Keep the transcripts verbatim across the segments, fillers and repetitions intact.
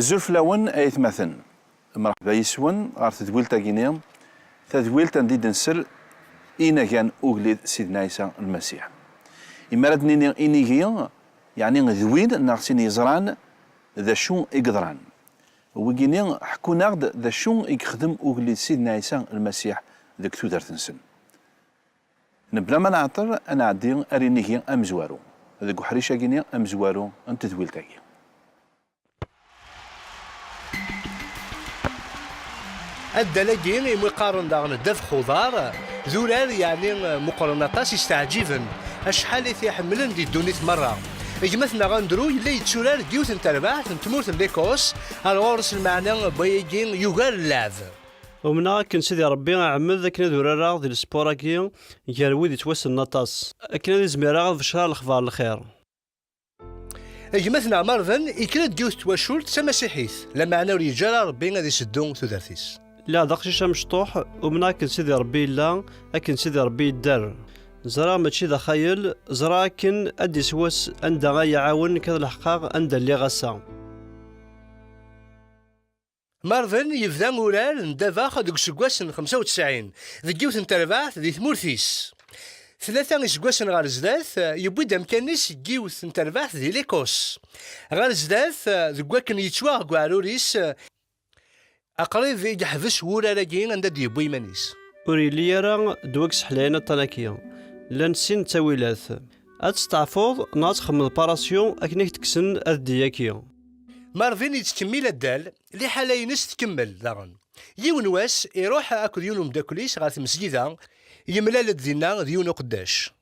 Azul fell-awen, ay atmaten. Mreḥba yis-wen ɣer tedwilt-agi-ni, tadwilt anda i d-nsel inagan ugellid Sidna Ɛisa Lmasiḥ. Imi ara d-nini inigi, yeɛni d win neɣ sin yeẓran d acu i yeḍran. Wigi-ni ḥekkun-aɣ-d d acu i yexdem ugellid Sidna Ɛisa Lmasiḥ deg tudert-nsen. Mebla ma nɛeṭṭel, ad nɛeddi ar inigi amezwaru, deg uḥric-agi-ni amezwaru n tedwilt-agi. Addal-agi, imi qqaren daɣen ddabex uḍar, d urar yeɛni meqqren aṭas, yesteɛǧiben. Acḥal i t-iḥemmlen di ddunit merra. Gma-tneɣ Andrew yella yetturar deg yiwet n terbaɛt n tmurt n Likos, ar ɣur-s lmeɛna n wayagi yugar lleɛb. Umneɣ akken Sidi Ṛebbi iɛemmed akken ad urareɣ di lespur-agi gar wid yettwassnen aṭas, akken ad izmireɣ ad becreɣ lexbar n lxir. Gma-tneɣ Marvin yekker-d yiwet n twacult d tamasiḥit, lameɛna ur yeǧǧa ara Ṛebbi ad iseddu tudert-is. Lliɣ d aqcic amecṭuḥ, umneɣ akken Sidi Ṛebbi yella, akken Sidi Ṛebbi yedder. Ẓriɣ mačči d axayel, ẓriɣ akken ad d-iswas anda ay iɛawen nekk ad leḥqeɣ anda lliɣ ass-a. Marvin yebda urar n ddabex deg useggas n xemsa u tesɛin, deg yiwet n terbaɛt di tmurt-is. Tlata iseggasen ɣer zdat, yewwi-d amkan-is deg yiwet n terbaɛt di Likos. Ɣer zdat, deg wakken yettwaɣ deg uɛrur-is, aqrib i yeḥbes wurar-agi anda d-yewwi iman-is. Ur yelli ara d wag seḥlayen aṭṭan-agi. Llan sin ttawilat. Ad testeɛfuḍ neɣ ad txedmeḍ parasyu akken ad k-d-kksen adeddi-agi. Marvin yettkemmil addal, liḥala-ines tkemmel daɣen. Yiwen wass, iruḥ akked yiwen umeddakel-is ɣer tmesgida, yemlal-d dinna d yiwen uqeddac.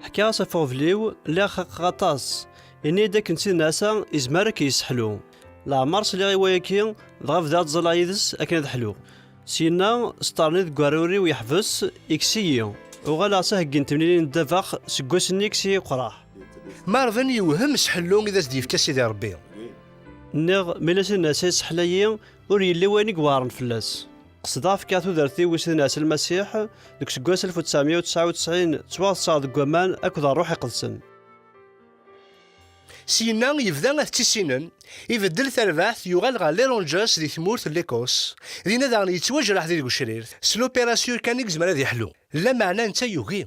Ḥkiɣ-as ɣef uɣbel-iw, lliɣ xaqeɣ aṭas. Yenna-yi-d akken Sidna Ɛisa izmer ad k-yesseḥlu. Leɛmer sliɣ i wayagi, dɣa bdiɣ ttẓallaɣ yid-s akken ad ḥluɣ. Syenna, sṭerni deg uɛrur-iw yeḥbes, ikkes-iyi. Uɣaleɣ s aheggi n temlilin n ddabex, seg wass-nni ikkes-iyi uqraḥ. Marvin yewhem s ḥellu i d as-d-yefka Sidi Ṛebbi. Nniɣ, ma yella Sidna Ɛisa yesseḥla-yi, ur yelli wayen i iweɛṛen fell-as. Qesdeɣ fkiɣ tudert-iw i Sidna Ɛisa Lmasiḥ, deg useggas alef u tesɛemya u tesɛa u tesɛin, ttwaɣeṣṣeɣ deg waman akked Ṛṛuḥ Iqedsen. Syenna yebda ad t-issinen, ibeddel tarbaɛt, yuɣal ɣer Les Rangers di tmurt n Likos. Dinna daɣen yettwajreḥ di deg ucrirt, s l'opération kan i yezmer ad yeḥlu. Lameɛna netta yugi.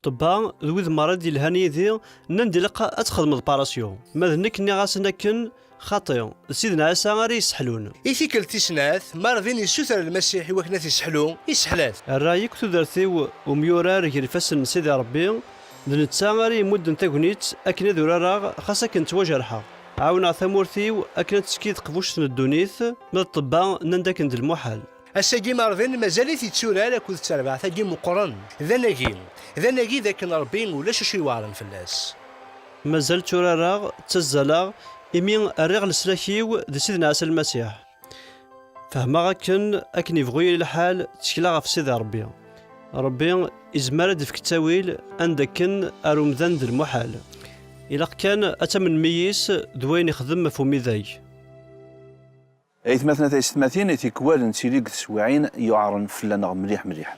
Ṭṭebba d wid merra i d-yelhan yid-i, nnan-d ilaq ad txedmeḍ parasyu. Ma d nekk nniɣ-asen akken, xaṭi, d Sidna Ɛisa ara yesseḥlun. I tikkelt tis snat, Marvin yessuter Lmasiḥ i wakken ad t-isseḥlu, isseḥla-t. Rriɣ yakk tudert-iw umyurar gar ifassen n Sidi Ṛebbi, d netta ara yemmudden tagnit akken ad urareɣ xas akken ttwajerḥeɣ. Ɛawneɣ tamurt-iw akken ad tekki teqbuct n ddunit, ma d ṭṭebba nnan-d akken d lmuḥal. Ass-agi Marvin mazal-it yetturar akked terbaɛt-agi meqqren. D anagi, d anagi d akken Ṛebbi ulac acu iweɛṛen fell-as. Mazal tturareɣ, ttazzaleɣ, imi rriɣ leslak-iw di Sidna Ɛisa Lmasiḥ. Fehmeɣ akken, akken yebɣu yili lḥal, ttekleɣ ɣef Sidi Ṛebbi. Ṛebbi izmer ad d-ifk ttawil anda akken ar umdan d lmuḥal. Ilaq kan ad tamnem yis d wayen ixdem ɣef umidag. Aytmaten a taysetmatin, tikwal nettili deg teswiɛin yuɛren fell-aneɣ mliḥ mliḥ.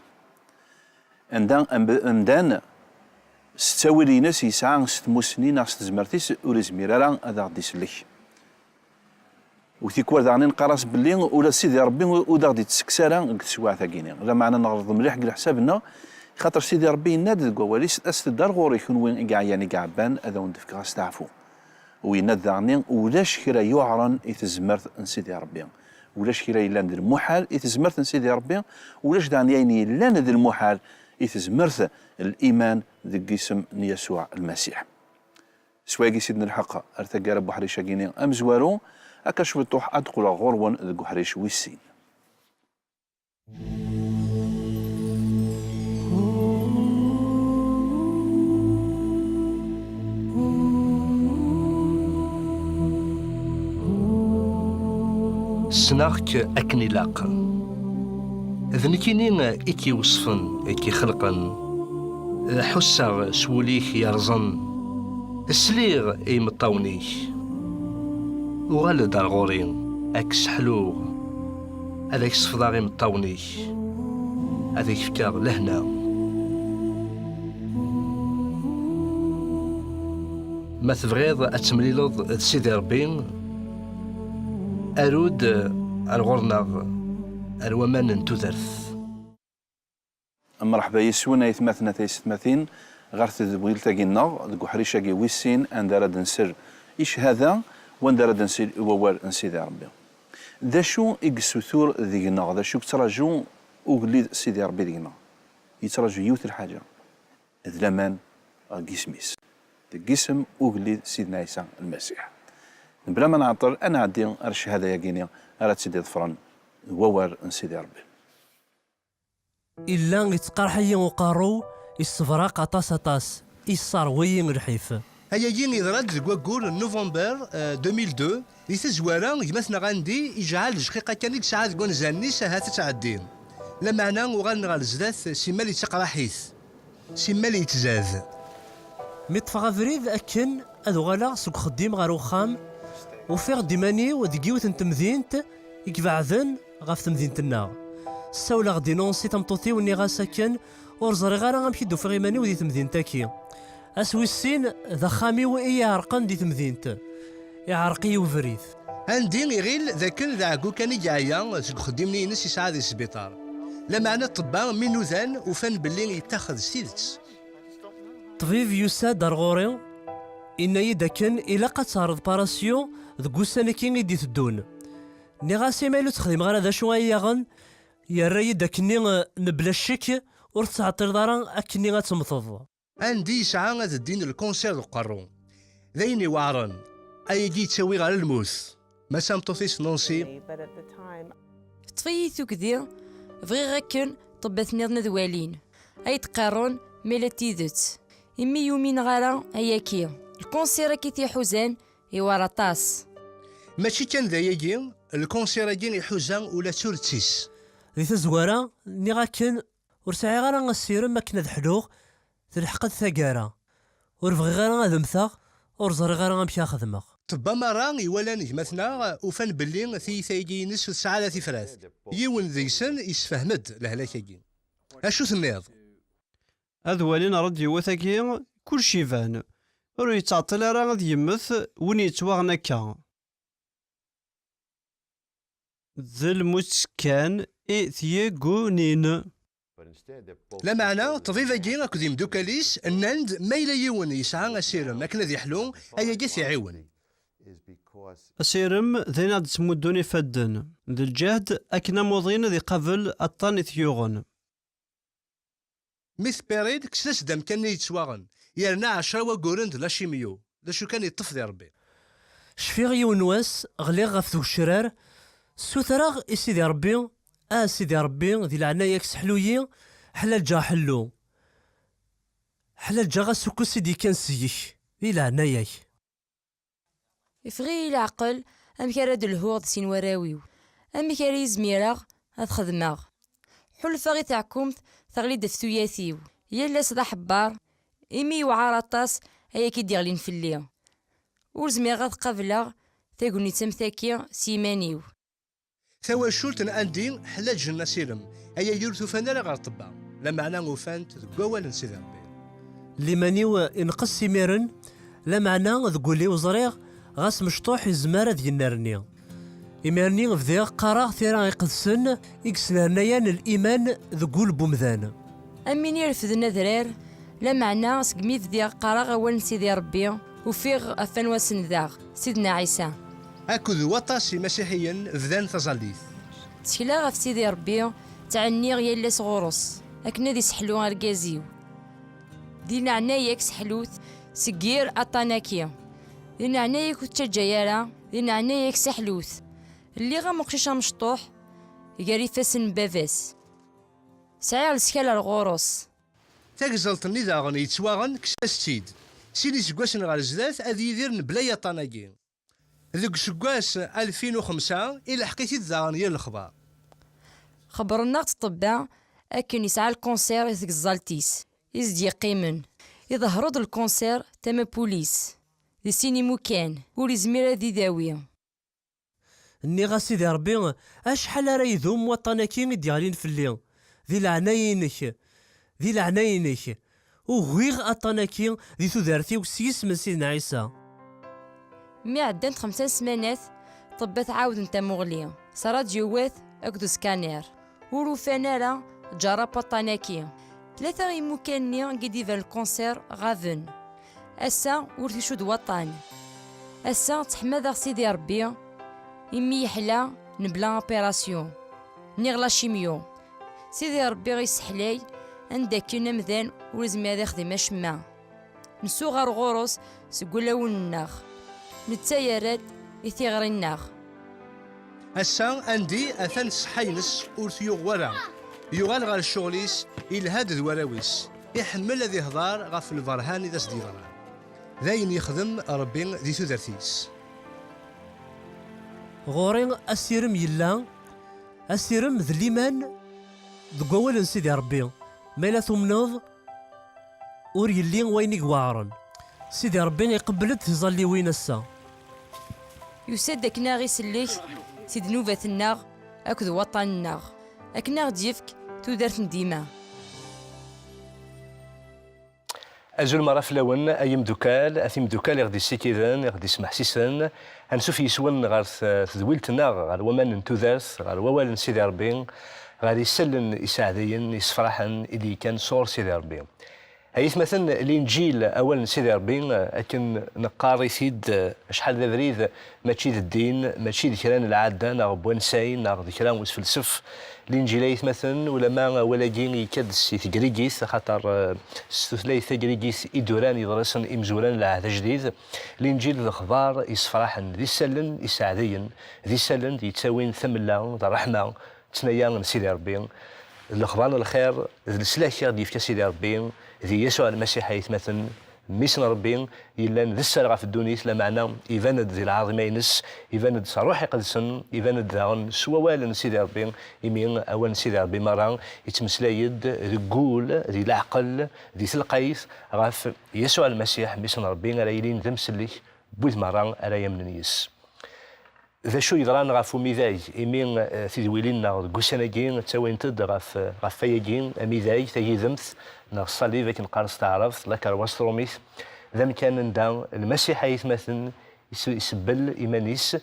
Anda am-, amdan s ttawil-ines yesɛa s tmussni neɣ s tezmert-is ur izmir ara ad aɣ-d-isellek. U tikwal daɣen i neqqar-as belli ula d Sidi Ṛebbi ur aɣ-d-ittekkes ara deg teswiɛt-agi-ni. Lameɛna neɣleḍ mliḥ deg leḥsab-nneɣ, xaṭer Sidi Ṛebbi yenna-d deg wawal-is, "Aset-d ar ɣur-i kunwi i yeɛyan i iɛebban, ad awen-d-fkeɣ asteɛfu." U yenna-d daɣen, "Ulac kra yuɛren i tezmert n Sidi Ṛebbi. Ulac kra yellan d lmuḥal i tezmert n Sidi Ṛebbi, ulac daɣen ayen yellan d lmuḥal i tezmert n liman deg yisem n Yasuɛ Lmasiḥ." S wayagi i s-id-nelḥeq ar taggara n uḥric-agi-ni amezwaru, akka cwiṭuḥ ad d-qqleɣ ɣur-wen deg uḥric wis sin. Ssneɣ-k akken ilaq. D nekkini i k-iweṣfen, i k-ixelqen. Ḥusseɣ s wul-ik yerẓen. Sliɣ i imeṭṭawen-ik. Uɣal-d ar ɣur-i, ad k-sseḥluɣ. Ad ak-sefḍeɣ imeṭṭawen-ik. Ad ak-fkeɣ lehna. Ma tebɣiḍ ad temlileḍ d Sidi Ṛebbi, Aru-d ar ɣur-neɣ, ar waman n tudert. Mreḥba yes-wen aytmaten a taysetmatin ɣer tedwilt-agi-nneɣ deg uḥric-agi wis sin, anda ara d-nsel i cchada, wanda ara d-nsel i wawal n Sidi Ṛebbi. D acu i yessutur deg-neɣ, d acu i yettraǧu ugellid Sidi Ṛebbi deg-neɣ? Yettraǧu yiwet lḥaǧa, d laman deg yisem-is, deg yisem ugellid Sidna Ɛisa Lmasiḥ. Mebla ma nɛeṭṭel, ad nɛeddi ar cchada-agi-ni ara tt-id-iḍefren wawal n Sidi Ṛebbi. Illa yettqerḥ-iyi uqerru, yessebraq aṭas aṭas, yesserwi-yi lḥif. Ayagi yeḍra-d deg waggur n November, euh, deux mille deux. Di tazwara, gma-tneɣ Andy ijeɛɛel dejqiqa kan i yesɛa deg wanzaren-is ahat ad tɛeddi. Lameɛna uɣalen ɣer zdat simmal yettaqraḥ-it, simmal yettzad. Mi ṭṭfeɣ abrid akken ad uɣaleɣ seg uxeddim ɣer uxxam, ufiɣ-d iman-iw deg yiwet n temdint i ibeɛden ɣef temdint-nneɣ. Ssawleɣ-d i Nancy tameṭṭut-iw, nniɣ-as akken ur ẓriɣ ara amek i d-ufiɣ iman-iw di temdint-agi. Ass wis sin, d axxam-iw i iɛerqen di temdint. Iɛreq-iyi ubrid. Andy iɣil d akken d aɛeggu kan i yeɛya seg uxeddim-nni-ines yesɛa di sbiṭar. Lameɛna ṭṭebba mi nudan ufan belli yettaxed s tidet. Ṭṭbib yusa-d ar ɣur-i, inna-yi-d akken ilaq ad teɛreḍ parasyu deg ussan-agi i d-iteddun. Nniɣ-as, "Imayl ur ttxeddimeɣ ara d acu ay yaɣen?" Yerra-yi-d akkenni, eh, mebla ccek, "Ur tettɛeṭṭileḍ ara akkenni ad temmteḍ." Andy yesɛa ad ddin lkanṣir deg uqerru. D ayen iweɛren. Ayagi yettawi ɣer lmut. Ma d tameṭṭut-is Nancy. Teṭṭef-iyi tugdi, bɣiɣ akken ṭṭebbat nniḍen ad walin, ay d-qqarrun ma yella d tidet, imi yumineɣ ara ayaki. Lkanṣir-agi t-iḥuzan iwar aṭas. Mačči kan d ayagi, lkanṣir-agi iḥuza ula d turet-is. Di tazwara, nniɣ akken ur sɛiɣ ara asirem akken ad ḥluɣ, telḥeq-d taggara. Ur bɣiɣ ara ad mmteɣ, ur ẓriɣ ara amek ara xedmeɣ. Ṭṭebba merra iwalan gma-tneɣ ufan belli tiyita-agi-ines ur tesɛi ara tifrat. Yiwen deg-sen yessefhem-d lehlak-agi. Acu tenniḍ? Ad walin ṛṛadyu-wet-agi, kullec iban. Ur yettɛeṭṭil ara ad yemmet win yettwaɣen akka. D lmut kan i t-yeggunin. Lameɛna, ṭṭbib-agi akked imeddukal-is nnan-d ma yella yiwen yesɛa asirem akken ad iḥlu, ayagi ad t-iɛiwen. Asirem d ayen ad d-ttmuddun ifadden d lǧehd akken amuḍin ad iqabel aṭṭan i t-yuɣen. Mi teppirid, kkset-as-d amkan-nni yettwaɣen, yerna ɛecra wagguren d lacimyu, d acu kan yeṭṭef di Ṛebbi. Cfiɣ yiwen wass, ɣliɣ ɣef tgecrar, ssutreɣ i Sidi Ṛebbi, "A Sidi Ṛebbi, di leɛnaya-k seḥlu-yi, ḥlaǧeɣ ḥellu. Ḥlaǧeɣ asukkus i d-yekkan seg-k, di leɛnaya-k." Ifeɣ-iyi leɛqel amek ara d-lhuɣ d sin warraw-iw. Amek ara izmireɣ ad xedmeɣ? Ḥulfaɣ i teɛkumt teɣli-d ɣef tuyat-iw. Yal ass d aḥebbar, imi yewɛer aṭas ayagi d-iɣlin fell-i. Ur zmireɣ ad qableɣ tagnit am taki s yiman-iw. Tawacult n Andy ḥlaǧen asirem, ayagi ur t-ufan ara ɣer ṭṭebba, lameɛna ufan-t deg wawal n Sidi Ṛebbi. Liman-iw inqes imiren, lameɛna deg wul-iw ẓriɣ ɣas mecṭuḥ izmer ad yennerni. Imir-nni bdiɣ qqareɣ tira iqedsen i yesnernayan liman deg wul n umdan. Am win irefden adrar, lameɛna segmi bdiɣ qqareɣ awal n Sidi Ṛebbi, ufiɣ afan wasen daɣ, Sidna Ɛisa. Akked waṭas imasiḥiyen bdan taẓallit. Ttekleɣ ɣef Sidi Ṛebbi, ttɛenniɣ yal ass ɣur-s, akken ad iseḥlu argaz-iw. Di leɛnaya-k seḥlu-t seg yir aṭṭan-agi. Di leɛnaya-k ur ttaǧǧa ara, di leɛnaya-k seḥlu-t. Lliɣ am uqcic amecṭuḥ gar ifassen n baba-s. Sɛiɣ leskalar ɣur-s. Tagẓelt-nni daɣen yettwaɣen, kkes-as-tt-id. Sin iseggasen ɣer zdat, ad yidir mebla yaṭṭan-agi. Deg useggas alfin u xemsa, ileḥq-it-id daɣen yir lexbar. Xebbren-aɣ-d ṭṭebba akken yesɛa lkanṣir i tgeẓẓalt-is i s-d-yeqqimen. Iḍehher-d lkanṣir tama n wul-is. Di sin imukan, ur izmir ad idawi. Nniɣ-as, "Sidi Ṛebbi, acḥal ara idum waṭṭan-agi i d-yeɣlin fell-i? Di leɛnaya-inek, di leɛnaya-inek, ugiɣ aṭṭan-agi di tudert-iw s yisem n Sidna Ɛisa." Mi ɛeddant xemsa n ssmanat, Ṭṭebbat ɛawden tamuɣli s radyuwat akked uskanir. Ur ufan ara ǧarrab waṭṭan-agi. Tlata imukan-nni i d-iban lkanṣir ɣaben. Ass-a ur t-icudd waṭṭan. Ass-a ttḥemmadeɣ Sidi Ṛebbi imi yeḥla nebla apirasyu, niɣ lacimyu. Sidi Ṛebbi isseḥlay anda akken amdan ur izmir ad ixdem acemma. Nsuɣer ɣur-s seg wulawen-nneɣ. Netta yerra-d i tiɣri-nneɣ. Ass-a, Andy atan ṣṣeḥḥa-ines ur t-yuɣ wara. Yuɣal ɣer ccɣel-is, yelha-d d warraw-is. Iḥemmel ad ihḍer ɣef lberhan i d as-d-yeḍran. D ayen yexdem Ṛebbi di tudert-is. Ɣur-i asirem yella, asirem d liman deg wawal n Sidi Ṛebbi. Ma yella tumneḍ, ur yelli wayen i iweɛṛen. Sidi Ṛebbi iqebbel-d tiẓalliwin ass-a. Yusa-d akken a ɣ-isellek si ddnubat-nneɣ akked waṭṭan-nneɣ, akken a ɣ-d-yefk tudert n dima. Azul merra fell-awen, ay imdukal, a timdukal i ɣ-d-issikiden, i ɣ-d-ismeḥsisen. Ansuf yis-wen ɣer t- tedwilt-nneɣ, ɣer waman n tudert, ɣer wawal n Sidi Ṛebbi, ɣer isallen iseɛdiyen, isefraḥen i d-yekkan sɣur Sidi Ṛebbi. Ay atmaten, Linǧil, awal n Sidi Ṛebbi, akken neqqar-it-id acḥal d abrid, mačči d ddin, mačči d kra n lɛadda neɣ n wansay neɣ d kra n usfelsef. Linǧil, ay atmaten, ulamma awal-agi yekka-d si tegrigit, axaṭer eh, s tutlayt tagrigit i d-uran yeḍrisen imezwura n Lɛehd Ajdid. Linǧil d lexbar yessefraḥen, d isallen iseɛdiyen, d isallen d-yettawin tamella d ṛṛeḥma, ttnaya n Sidi Ṛebbi. D lexbar n lxir, d leslak i ɣ-d-yefka Sidi Ṛebbi di Yasuɛ Lmasiḥ, ay atmaten, Mmi-s n Ṛebbi yellan d sser ɣef ddunit, lameɛna iban-d di lɛaḍima-ines, iban-d s Ṛṛuḥ Iqedsen, iban-d daɣen s wawal n Sidi Ṛebbi, imi awal n Sidi Ṛebbi merra yettmeslay-d deg wul, di leɛqel, di telqayt ɣef Yasuɛ Lmasiḥ, Mmi-s n Ṛebbi, ara yilin d amsellek n wid merra ara yamnen yis-s. D acu yeḍran ɣef umidag, imi eh, tidwilin-nneɣ deg ussan-agi ttawint-d ɣef, ɣef wayagi, amidag, tagidemt, neɣ ṣṣalib akken qqaren s taɛrabt, la karwas trumit, d amkan anda Lmasiḥ, ay atmaten, is- isebbel iman-is,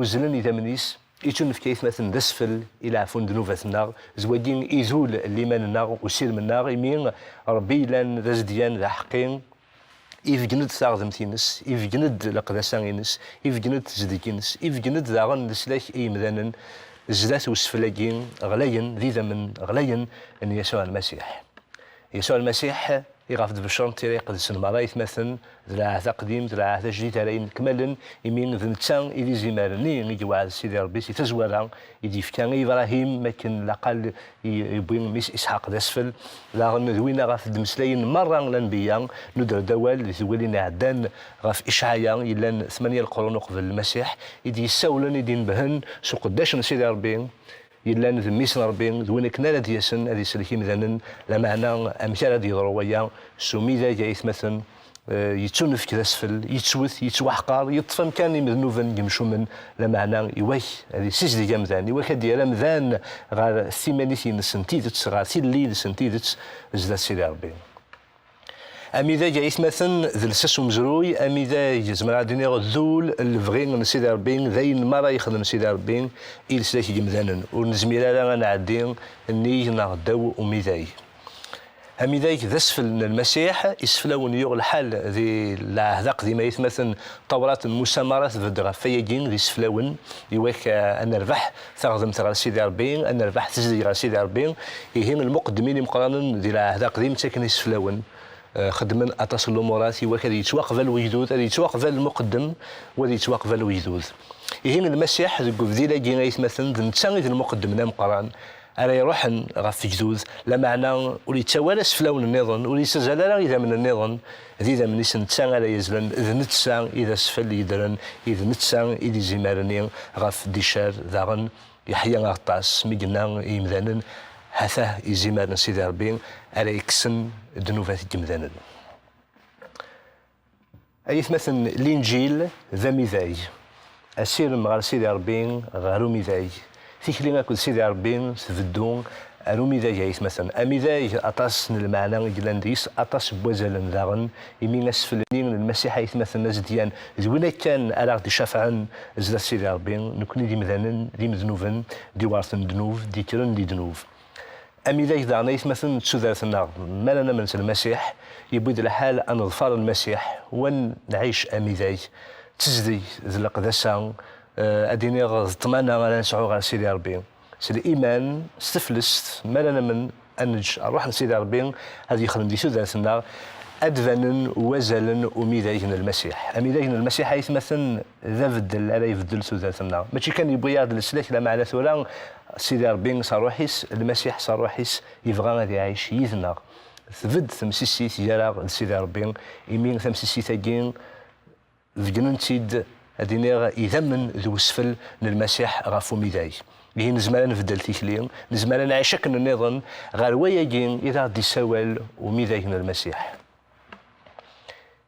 uzzlen idammen-is, ittunefk, ay atmaten, d asfel i leɛfu n ddnubat-nneɣ, d wagi idul liman-nneɣ, usirem-nneɣ, imi Ṛebbi yellan d azedyan, d aḥeqqi, ibeggen-d taɣdemt-ines, ibeggen-d leqdasa-ines, ibeggen-d tezdeg-ines, ibeggen-d daɣen leslak i yimdanen zdat usfel-agi ɣlayen, d idammen ɣlayen n Yasuɛ Lmasiḥ. Yasuɛ Lmasiḥ, i ɣef d-beccrent tira iqedsen merra, aytmaten, d Lɛahd Aqdim, d Lɛahd Ajdid ara yenekmalen, imi d netta i d izimer-nni i yewɛed Sidi Ṛebbi si tazwara i d-yefka i Ibṛahim, makken laqal i yewwi mmi-s Isḥaq d asfel. Daɣen d winna ɣef d-mmeslayen merra lanbeyya, nudder-d awal di tewwilin iɛeddan ɣef Icɛaya, yellan tmanya leqrun uqbel Lmasiḥ, i d-yessawlen, i d-inebhen s uqeddac n Sidi Ṛebbi, yellan d mmi-s n Ṛebbi, d win akken ara d-yasen ad isellek imdanen, lameɛna amek ara d-yeḍru waya? S umidag, aytmaten, eh, yettunefk d asfel, yettwet, yettwaḥqar, yeṭṭef amkan imednuben yemcumen, lameɛna iwak ad yessizdeg amdan, iwak ad d-yerr amdan ɣer timanit-ines n tidet, ɣer tilli-ines n tidet, zdat Sidi Ṛebbi. Amidag, aytmaten, d lsas umezruy, amidag, zemreɣ ad d-iniɣ, d ul n lebɣi n Sidi Ṛebbi, d ayen merra yexdem Sidi Ṛebbi i leslak n yemdanen. Ur nezmir ara ad nɛeddi nnig neɣ ddaw umidag. Amidag d asfel n Lmasiḥ, iseflawen yuɣ lḥal di Lɛahd Aqdim, aytmaten, Tawrat n Musa merra tbedd ɣef wayagi d iseflawen, iwak, eh, ad nerbeḥ taɣdemt ɣer Sidi Ṛebbi, ad nerbeḥ tezdeg ɣer Sidi Ṛebbi. Ihi, lmuqeddmin imeqqranen di Lɛahd Aqdim ttaken iseflawen, eh, xeddmen aṭas n lumurat iwak ad yettwaqbal wegdud, ad yettwaqbal lmuqeddem, u ad yettwaqbal wegdud. Ihi, Lmasiḥ deg ubdil-agi, aytmaten, d netta i d lmuqeddem d ameqqran, ara iruḥen ɣef wegdud, lameɛna ur yettawi ara iseflawen nniḍen, ur yessazal ara idammen nniḍen, d idammen-is netta ara yazlen, d netta i d asfel yeddren, i d netta i d izimer-nni ɣef d-icar daɣen Yeḥya Aɣeṭṭas mi yenna i yimdanen, hatah izimer n Sidi Ṛebbi ara yekksen ddnubat n yimdanen. Ay atmaten, Linǧil d amidag. Asirem ɣer Sidi Ṛebbi, ɣer umidag. Tikli akked Sidi Ṛebbi tbeddu Ar umidag, aytmaten. Amidag, aṭas n lmeɛna i yellan deg-s, aṭas n wazalen daɣen, imi asfel-nni n Lmasiḥ, aytmaten, azedyan, d win akken ara ɣ-d-icafɛen zdat Sidi Ṛebbi, nekkni d imdanen, d imednuben, d iwerten ddnub, d-ikkren di ddnub. Amidag daɣen, aytmaten, d tudert-nneɣ, mi ara namen s Lmasiḥ, yewwi-d lḥal ad neḍfer Lmasiḥ, u ad nɛic amidag, d tezdeg, d leqdasa, eh, ad iniɣ d ṭṭmana ara nesɛu ɣer Sidi Ṛebbi. S liman, s teflest, mi ara namen ad neǧǧ Ṛṛuḥ n Sidi Ṛebbi ad yexdem di tudert-nneɣ, ad d-banen wazalen umidag n Lmasiḥ. Amidag n Lmasiḥ, aytmaten, d abeddel ara ibeddel tudert-nneɣ. Mačči kan yewwi-yaɣ-d leslak, lameɛna tura Sidi Ṛebbi s Ṛṛuḥ-is, Lmasiḥ s Ṛṛuḥ-is, yebɣa ad iɛic yid-neɣ. Tbedd temsissit gar-aɣ d Sidi Ṛebbi, imi tamsissit-agi beggnen-tt-id, ad iniɣ, idammen d wesfel n Lmasiḥ ɣef umidag. Ihi nezmer ad nbeddel tikli, nezmer ad nɛic akken nniḍen ɣer wayagi i d aɣ-d-issawal umidag n Lmasiḥ.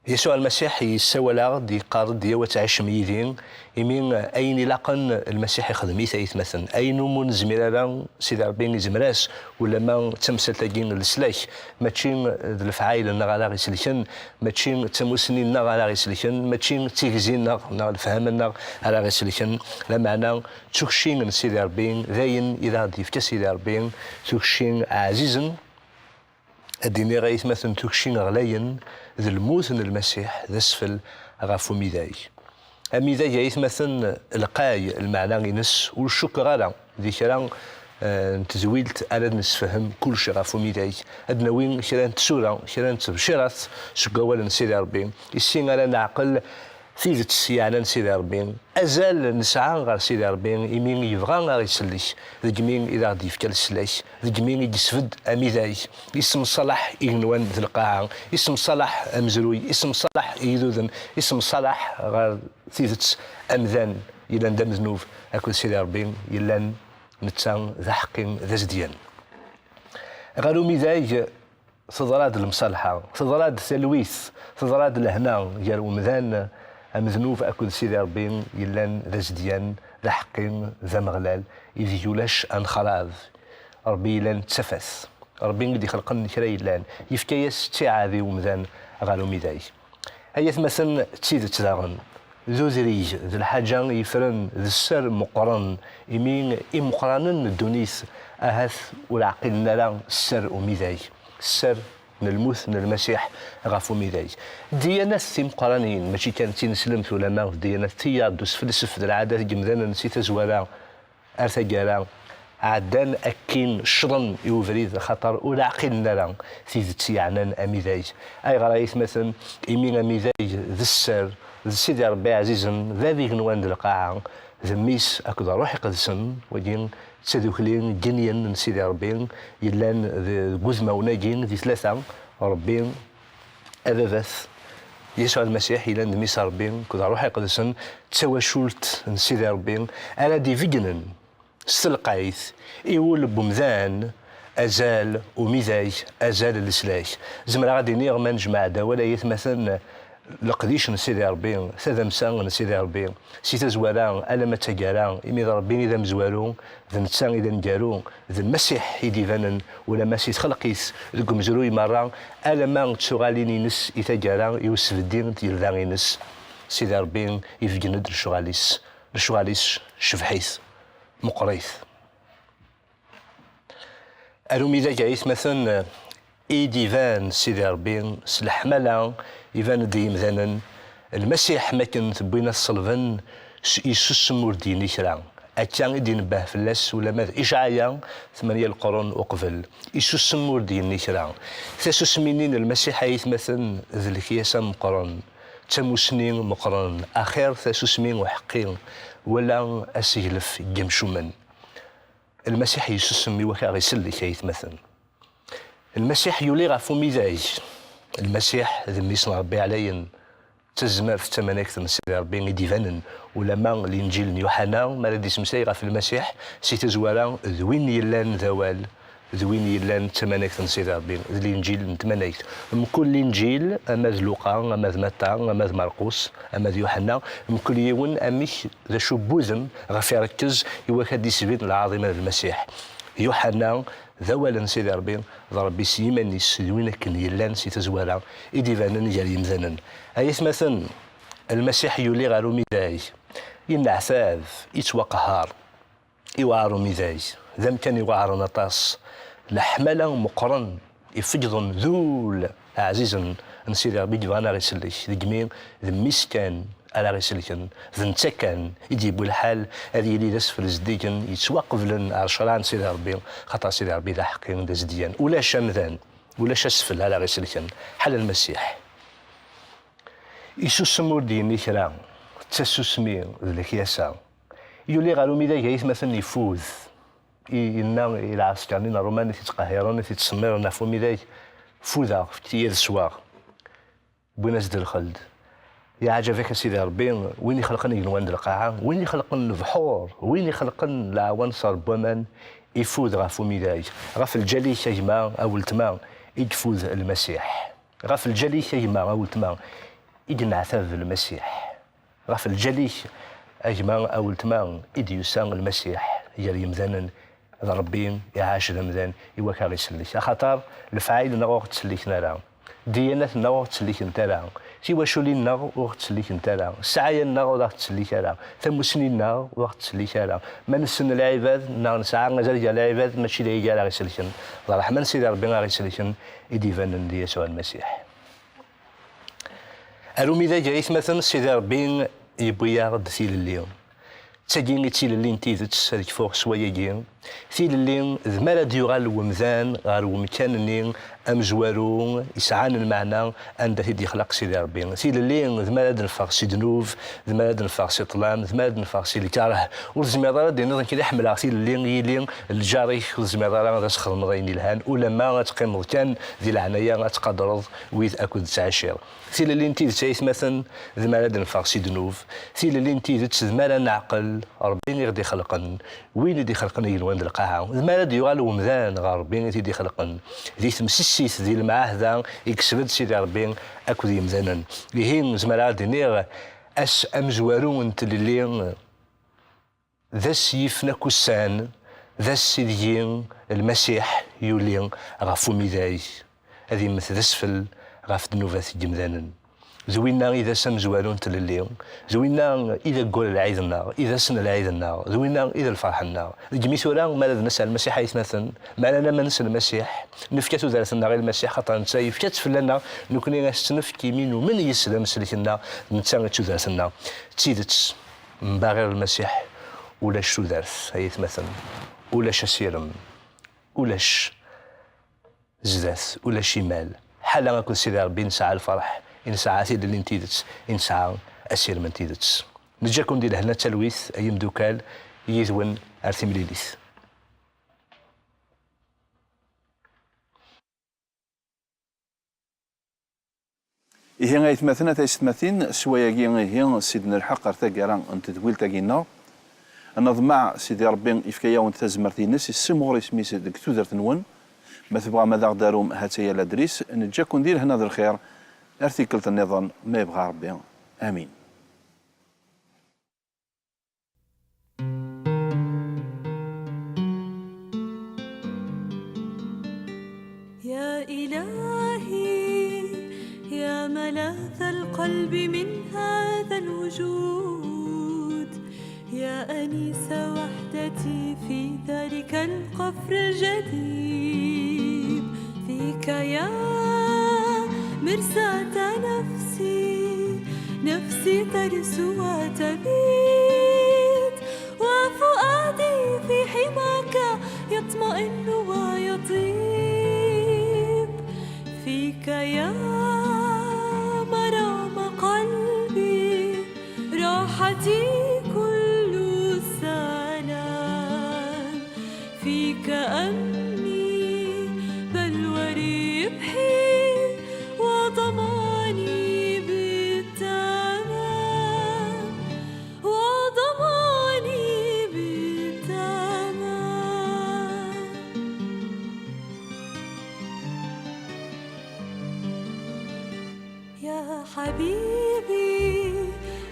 Yasuɛ Lmasiḥ yessawal-aɣ-d, yeqqar-d, yaw ad tɛicem yid-i, imi ayen ilaqen Lmasiḥ ixdem-it, aytmaten. Ayen umi ur nezmir ara, Sidi Ṛebbi izmer-as, ulamma d tamsalt-agi n leslak, mačči d lefɛayel-nneɣ ara ɣ-iselken, mačči d tamussni-nneɣ ara ɣ-iselken, mačči d tigzi-nneɣ neɣ lefhama-nneɣ ara ɣ-iselken, lameɛna d tukci n Sidi Ṛebbi, d ayen i d aɣ-d-yefka Sidi Ṛebbi, tukci ɛzizen, ad d-iniɣ, aytmaten, tukci ɣlayen, d lmut n Lmasiḥ, d asfel ɣef umidag. Amidag, aytmaten, lqay lmeɛna-ines, ur cukkeɣ ara di kra, eh, n tedwilt ara d-nessefhem kullec ɣef umidag. Ad d-nawi kra n tsura, kra n tebcirat seg wawal n Sidi Ṛebbi, issi ara neɛqel tidet yeɛnan Sidi Ṛebbi. Azal nesɛa ɣer Sidi Ṛebbi, imi yebɣa a ɣ-isellek, degmi i d aɣ-d-yefka leslak, degmi i yesbedd amidag, isemṣalaḥ igenwan d lqaɛa, isemṣalaḥ amezruy, isemṣalaḥ igduden, isemṣalaḥ ɣer tidet amdan yellan d amednub akked Sidi Ṛebbi yellan netta d aḥeqqi d azedyan. Ɣer umidag, teḍra-d lemṣalḥa, teḍra-d talwit, teḍra-d lehna gar umdan amednub akked Sidi Ṛebbi yellan d azedyan, d aḥeqqi, d ameɣlal, ideg ulac anexrab. Ṛebbi yellan d tafat. Ṛebbi i d-ixelqen kra yellan, yefka-yas ttiɛad i umdan ɣer umidag. Ay atmaten, d tidet daɣen, d udrig, d lḥaǧa yeffren, d sser meqqren, imi imeqqranen n ddunit ahat ur ɛqilen ara sser umidag, sser n lmut n Lmasiḥ ɣef umidag. Ddiyanat timeqqranin, mačči kan d tineslemt ulamma d ddiyanat tiyaḍ d usfelsef d lɛadat n yemdanen si tazwara ar taggara, ɛeddan akkin ccḍen i ubrid, axaṭer ur ɛqilen ara tidet yeɛnan amidag. Ayɣer ay atmaten? Imi amidag d sser, d Sidi Ṛebbi ɛzizen, bab igenwan d lqaɛa, d Mmi-s akked Ṛṛuḥ Iqedsen, wagi d tadukli n yenyen n Sidi Ṛebbi yellan d-, deg udmawen-agi di tlata, Ṛebbi Ababat, Yasuɛ Lmasiḥ yellan d Mmi-s n Ṛebbi akked Ṛṛuḥ Iqedsen, d tawacult n Sidi Ṛebbi ara d-ibeggnen s telqayt i wul n umdan, azal umidag, azal n leslak. Zemreɣ ad d-iniɣ ma nejmeɛ-d awal ay atmaten, leqdic n Sidi Ṛebbi, tadamsa n Sidi Ṛebbi, si tazwara alamma d taggara, imi d Ṛebbi i d amezwaru, d netta i d aneggaru, d Lmasiḥ i d-ibanen ulamma si txelq-it deg umezruy merra, alamma d tuɣalin-ines i taggara i usbeddi n tgelda-ines. Sidi Ṛebbi ibeggen-d lecɣal-is, lecɣal-is cebḥit, meqqrit. Ar umidag ay atmaten, i d-iban Sidi Ṛebbi s leḥmala, iban-d i yimdanen. Lmasiḥ, mi akken t-wwin ad t-ṣelben, s-, isusem ur d-yenni kra. Akka i d-inebbeh fell-as ulamma d Icɛaya, tmanya leqrun uqbel. Isusem ur d-yenni kra. Tasusmi-nni n Lmasiḥ ay atmaten d lekyasa meqqren, d tamusni meqqren, axir tasusmi uḥeqqi, wala aseglef n yemcumen. Lmasiḥ yessusem i wak aɣ isellek, ay atmaten. Lmasiḥ yuli ɣef umidag. Lmasiḥ d Mmi-s n Ṛebbi ɛlayen. D tazmert d tamanegt n Sidi Ṛebbi i d-ibanen, ulamma Linǧil n Yuḥana, mi ara d-isemslay ɣef Lmasiḥ, si tazwara d win yellan d Awal, d win yellan d tamanegt n Sidi Ṛebbi, d Linǧil n tmanegt. Mkul Linǧil, ama d Luqa, ama d Matta, ama d Marqus, ama d Yuḥana, mkul yiwen amek d acu n wudem ɣef irekkez i wak ad d-isbin lɛaḍima n Lmasiḥ. Yuḥenna d awal n Sidi Ṛebbi, d Ṛebbi s yiman-is, d win akken yellan si tazwara i d-ibanen gar yimdanen. Ay atmaten, Lmasiḥ yuli ɣer umidag, yenneɛtab, yettwaqehher. Iweɛer umidag, d amkan iweɛren aṭas. Leḥmala meqqren, ifeǧḍen d ul ɛzizen n Sidi Ṛebbi i yebɣan ad aɣ-isellek. Degmi d mmi-s kan ara aɣ-iselken, d netta kan i d-yewwi lḥal ad yili d asfel zeddigen yettwaqeblen ar ccṛeɛ n Sidi Ṛebbi, xaṭer Sidi Ṛebbi d aḥeqqi, d azedyan. Ulac amdan, ulac asfel ara aɣ-iselken, ḥala Lmasiḥ. Isusem ur d-yenni kra, d tasusmi d lekyasa. Yuli ɣer umidag ay atmaten ifud. I yenna i lɛesker-nni n Ṛuman i t-ittqehhiren, i t-ittsemmiren ɣef umidag, fudeɣ, fket-iyi ad sweɣ. Wwin-as-d lxeld. Yeɛǧeb-ak a Sidi Ṛebbi, win ixelqen igenwan d lqaɛa, win ixelqen lebḥur, win ixelqen leɛwanṣer n waman, ifud ɣef umidag. Ɣef lǧal-ik a gma, a weltma, i yefud Lmasiḥ. Ɣef lǧal-ik a gma, a weltma, i yenneɛtab Lmasiḥ. Ɣef lǧal-ik a gma, a weltma, i d-yusa Lmasiḥ gar yemdanen, d Ṛebbi iɛac d amdan i wakka isellek. Axaṭer lefɛayel-nneɣ ur ɣ-ttselliken ara. Ddiyanat-nneɣ ur ɣ-ttsellikent ara. Tiwaculin-nneɣ ur ɣ-ttsellikent ara. Ssɛaya-nneɣ ur aɣ-tettsellik ara. Tamusni-nneɣ ur aɣ-tettsellik ara. Ma nessen lɛibad neɣ nesɛa azal gar lɛibad, mačči d aya i aɣ-iselken. D ṛṛeḥma n Sidi Ṛebbi i aɣ-iselken i d-ibanen di Yasuɛ Lmasiḥ. Ar umidag ay atmaten, Sidi Ṛebbi yewwi-yaɣ-d tilelli. D tagi i d tilelli n tidet, ad kfuɣ s wayagi. Tilelli d mi ara d-yuɣal wemdan ɣer wemkan-nni amezwaru yesɛan lmeɛna anda i t-id-yexlaq Sidi Ṛebbi. Tilelli d mi ara d-neffeɣ si ddnub, d mi ara d-neffeɣ si ṭṭlam, d mi ara d-neffeɣ si lkeṛh. Ur tezmireḍ ara ad d-tiniḍ nekk ad ḥemmleɣ tilelli, yili lǧar-ik, ur tezmireḍ ara ad as-txedmeḍ ayen yelhan, ulamma ad teqqimeḍ kan di leɛnaya ad tqadreḍ wid akked tettɛiciḍ. Tilelli n tidet ay atmaten d mi ara d-neffeɣ si ddnub. Tilelli n tidet d mi ara neɛqel Ṛebbi i ɣ-d-ixelqen, win i d-ixelqen igenwan d lqaɛa. D mi ara d-yuɣal wemdan ɣer Ṛebbi i t-id-ixelqen. Di temsissit, di lemɛahda i yesbedd Sidi Ṛebbi akked yemdanen. Ihi, zemreɣ ad d-iniɣ, ass amezwaru n tlelli, d ass yifen akk ussan, d ass ideg Lmasiḥ yuli ɣef umidag, ad immet d asfel ɣef ddnubat n yemdanen. D winna i d ass amezwaru n tlelli, d winna i d aggur n lɛid-nneɣ, i d ass n lɛid-nneɣ, d winna i d lferḥ-nneɣ. Degmi tura, mi ara d-nas ar Lmasiḥ ay atmaten, mi ara namen s Lmasiḥ, nefka tudert-nneɣ i Lmasiḥ, xaṭer netta yefka-tt fell-aneɣ, nekni ad s-tt-nefk, imi numen yes-s d amsellek-nneɣ, d netta i d tudert-nneɣ. D tidet, mbaɣir Lmasiḥ, ulac tudert, ay atmaten, ulac asirem, ulac zdat, ulac imal. Ḥala akked Sidi Ṛebbi i nesɛa lferḥ, i nesɛa tilelli n tidet, i nesɛa asirem n tidet. Neǧǧa-ken di lehna d talwit, ay imdukal, yid-wen ar timlilit. Ihi ay atmaten, a taysetmatin, s wayagi ihi s i d-nelḥeq ar taggara n tedwilt-agi-nneɣ. Neḍmeɛ Sidi Ṛebbi ifka-yawen-d tazmert-ines, issimɣur isem-is deg tudert-nwen. Ma tebɣam ad aɣ-d-tarum, ha-tt-aya ladris. Neǧǧa-ken di lehna d lxir ar tikkelt nniḍen, ma yebɣa Ṛebbi. Amin. يا إلهي، يا ملاذ القلب من هذا الوجود، يا أنيس وحدتي في ذلك القفر الجديد. فيك يا مرساة نفسي، نفسي ترسو وتبيد، وفؤادي في حماك يطمئن ويطيب. فيك يا مرام قلبي، راحتي كل السلام. فيك أمني بل وربحي، وضماني بالتمام، وضماني بالتمام. يا حبيبي،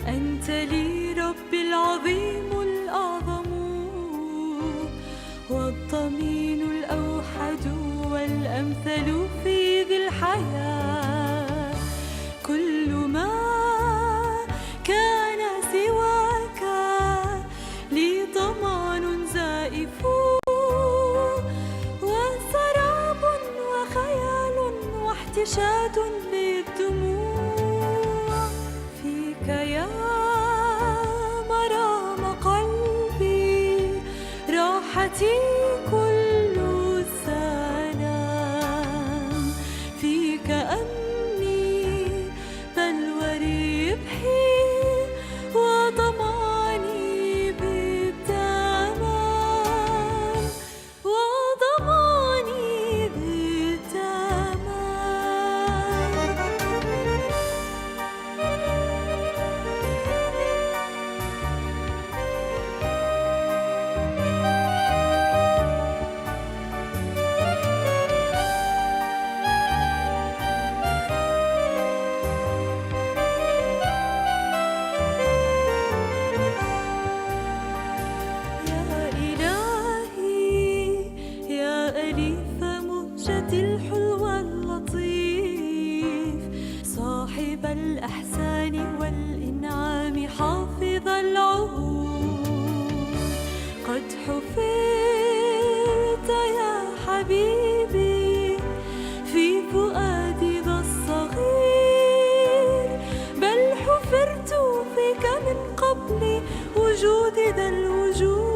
أنت لي ربي العظيم الأعظم، والضمير يا مرام قلبي، راحتي كل السلام فيك أمني، بل وربحي وضماني بالتمام، وضماني بالتمام. يا إلهي، يا أليف مهجتي الحلوة اللطيف، صاحب الإحسان والإنعام، حافظ العهود، قد حفظت يا حبيبي في فؤادي ذا الصغير، بل حفرت فيك من قبل وجود ذا الوجود.